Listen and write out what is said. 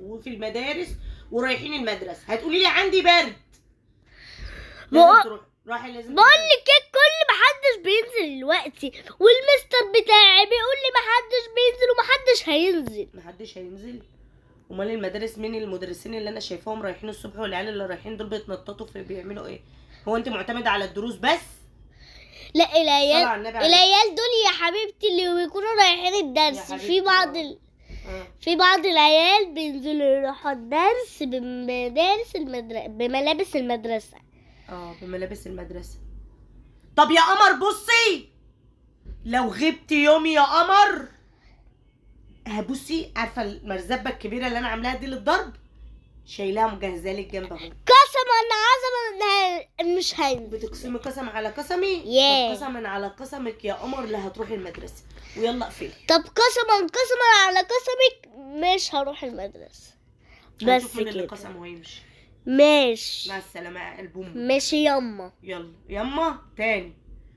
وفي المدارس ورايحين المدرسة. هتقولي لي عندي برد، لازم تروح، راحي لازم بقول لك ايه، كل محدش بينزل دلوقتي، والمستر بتاعي بيقول لي محدش بينزل ومحدش هينزل. محدش هينزل؟ امال المدارس مين المدرسين اللي انا شايفاهم رايحين الصبح، والعيال اللي رايحين دول بيتنططوا في بيعملوا ايه؟ هو انت معتمدة على الدروس بس؟ لا، صلى العيال على النبي عليك. العيال دول يا حبيبتي اللي بيكونوا رايحين الدرس، يا في حبيبتي، بعض في بعض العيال بينزلوا يروحوا الدرس بمدارس بملابس المدرسة. بملابس المدرسة. طب يا قمر بصي، لو غبتي يوم يا قمر هبصي، عارفة المرزبة الكبيرة اللي أنا عاملاها دي للضرب؟ شايلاها مجهزاها لك جنب أهو. قسما عظما إنها مش هينزل. بتقسمي قسم على قسمي؟ ياه. طب قسما على قسمك يا قمر لا هتروحي المدرسة. ويلا اقفلي. طب قسما قسما على قسمك مش هروح المدرسة. بس هنشوف مين اللي كده. قسمه ويمشي. ماشي. مع السلامة يا قلب أمك. ماشي يما. يلا يما تاني.